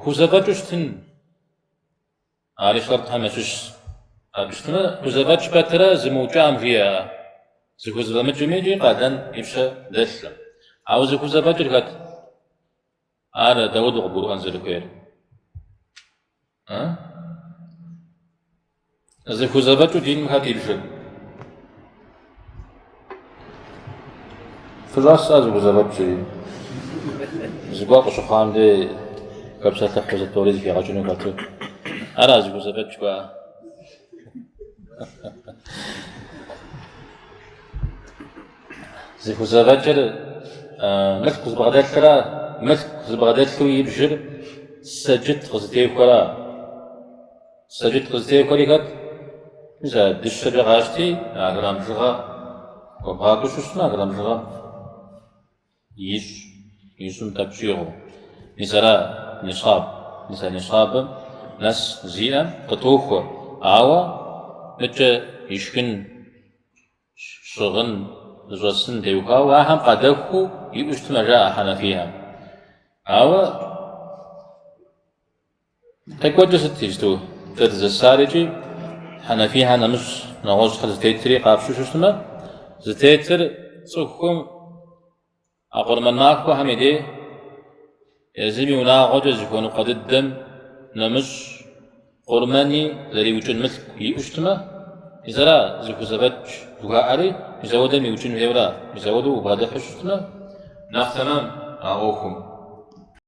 Хузэфӏэкӏыу щытын, ари шэртхэм ящыщщ. Абы щытмэ, хузэфӏэкӏ пэтрэ зымыукӏам жиӏэ. Зыхузэфӏэмыкӏым икӏи къалэн и пщэ дэлъым. Ауэ зыхузэфӏэкӏыр хэт? Ар дауэду къыбгурыӏуэн зэрыхуейр? Зыхузэфӏэкӏыу диным хэт ибжыр? Фыщӏэса зыхузэфӏэкӏри? Зыгуэр къыщыхъуам дей хэпсэлъыхьу зытӏори зыхигъэкӏыну хэту. Ара зыхузэфӏэкӏ жыхуаӏэр? Зыхузэфӏэкӏыр мылъку зыбгъэдэлъра, мылъку зыбгъэдэлъу ибжыр сэджыт къызытехуэра. Сэджыт къызытехуэри хэт? Мис а дыщэкӏэ къащти, а грамм бжыгъэ хуэбгъакӏуэу щытмэ, а грамм бжыгъэм ищӏ, ищӏым тӏэкӏу щӏигъуу. Мис ара нисаб. Мис а нисабым нэс зиӏэм къытохуэ, ауэ мыкӏэ ишхын щыгъын зыщӏэсын теухуауэ ахэм къадэхуу иӏэу щытмэ, жаӏэ хьэнэфихэм. Ауэ къекӏуэкӏыр сыт иджыту дэ дызэсар икӏи хьэнэфихэм нэмыщӏ нэгъуэщӏхэр зытетри къапщу щытмэ, зытетыр цӏыхум А къурмэн махуэхэм и дей езым и унагъуэкӏэ зыхуэныкъуэ дыдэм нэмыщӏ къурмэни зэриукӏын мылъку иӏэу щытмэ, мис ара зыхузэфӏэкӏ жыхуаӏэри, мис ауэдэм иукӏын хуейуэра, мис ауэдэу убгъэдыхьу щытмэ, нэхъ тэмэм а ӏуэхум.